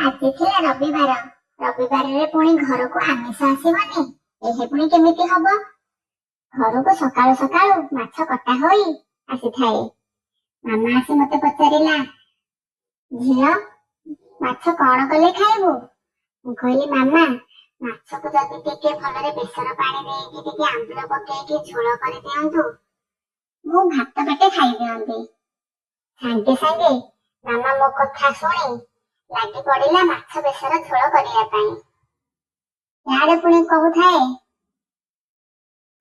ଆଜି ଥିଲା ରବିବାର। ରବିବାରରେ ପୁଣି ଘରକୁ ଆମିଷ ଆସିବନି, ଏହି ପୁଣି କେମିତି ହବ? ଘରକୁ ସକାଳୁ ସକାଳୁ ମାଛ କଟା ହୋଇ ଆସିଥାଏ। ମାମା ଆସି ମତେ ପଚାରିଲା, ଝିଅ, ମାଛ କଣ କଲେ ଖାଇବୁ? ମୁଁ କହିଲି, ମାମା, ମାଛକୁ ଯଦି ଟିକେ ଭଲରେ ବେସର ପାଣି ଦେଇକି ଟିକେ ଆମ୍ବୁଲ ପକେଇକି ଝୋଳ କରିଦିଅନ୍ତୁ, ମୁଁ ଭାତ ପେଟେ ଖାଇଦିଅନ୍ତି। ସାଙ୍ଗେ ସାଙ୍ଗେ ମାମା ମୋ କଥା ଶୁଣି ଲାଗି ପଡିଲା ମାଛ ବେସର ଝୋଳ କରିବା ପାଇଁ। ଇଆଡେ ପୁଣି କହୁଥାଏ,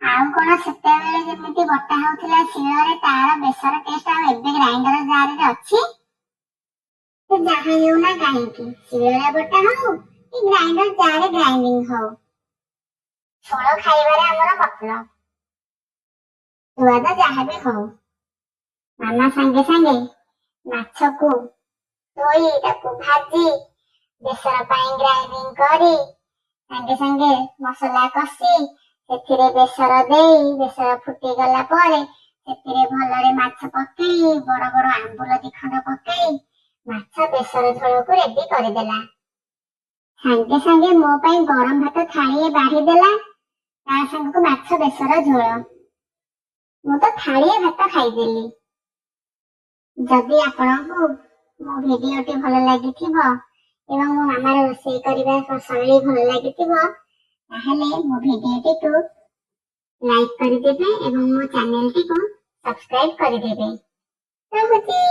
ଆଉ କଣ ସେତେବେଳେ ଯେମିତି ବଟା ହଉଥିଲା ଶିଳରେ, ତାର ବେସର ଟେଷ୍ଟ ଆଉ ଏବେ ଗ୍ରାଇଣ୍ଡର ଜାରରେ ଅଛି? ସେ ଯାହା ହେଉ ନା କାହିଁକି, ଶିଳରେ ବଟା ହଉ କି ଗ୍ରାଇଣ୍ଡର ଜାରରେ ଗ୍ରାଇଣ୍ଡିଙ୍ଗ ହଉ, ଝୋଳ ଖାଇବାରେ ଆମର ମତଲବ, ସୁଆଦ ଯାହା ବି ହଉ। ମାମା ସାଙ୍ଗେ ସାଙ୍ଗେ ମାଛକୁ ଧୋଇ, ତାକୁ ଭାଜି, ବେସର ପାଇଁ ଗ୍ରାଇଣ୍ଡିଙ୍ଗ କରି, ସାଙ୍ଗେ ସାଙ୍ଗେ ମସଲା କଷି, ସେଥିରେ ବେସର ଦେଇ, ବେସର ଫୁଟିଗଲା ପରେ ସେଥିରେ ଭଲରେ ମାଛ ପକେଇ, ବଡ ବଡ ଆମ୍ବୁଲ ଦିଖଣ୍ଡ ପକେଇ ମାଛ ବେସର ଝୋଳକୁ ରେଡି କରିଦେଲା। ସାଙ୍ଗେ ସାଙ୍ଗେ ମୋ ପାଇଁ ଗରମ ଭାତ ଥାଳିଏ ବାଢି ଦେଲା, ତା ସାଙ୍ଗକୁ ମାଛ ବେସର ଝୋଳ। ମୁଁ ତ ଥାଳିଏ ଭାତ ଖାଇଦେଲି। ଯଦି ଆପଣଙ୍କୁ ମୋ ଭିଡିଓଟି ଭଲ ଲାଗିଥିବ ଏବଂ ମୋ ମାମାର ରୋଷେଇ କରିବା ଶୈଳୀ ଭଲ ଲାଗିଥିବ, ତାହେଲେ ମୋ ଭିଡିଓଟିକୁ ଲାଇକ୍ କରିଦେବେ ଏବଂ ମୋ ଚ୍ୟାନେଲଟିକୁ ସବସ୍କ୍ରାଇବ କରିଦେବେ। ରହୁଛି।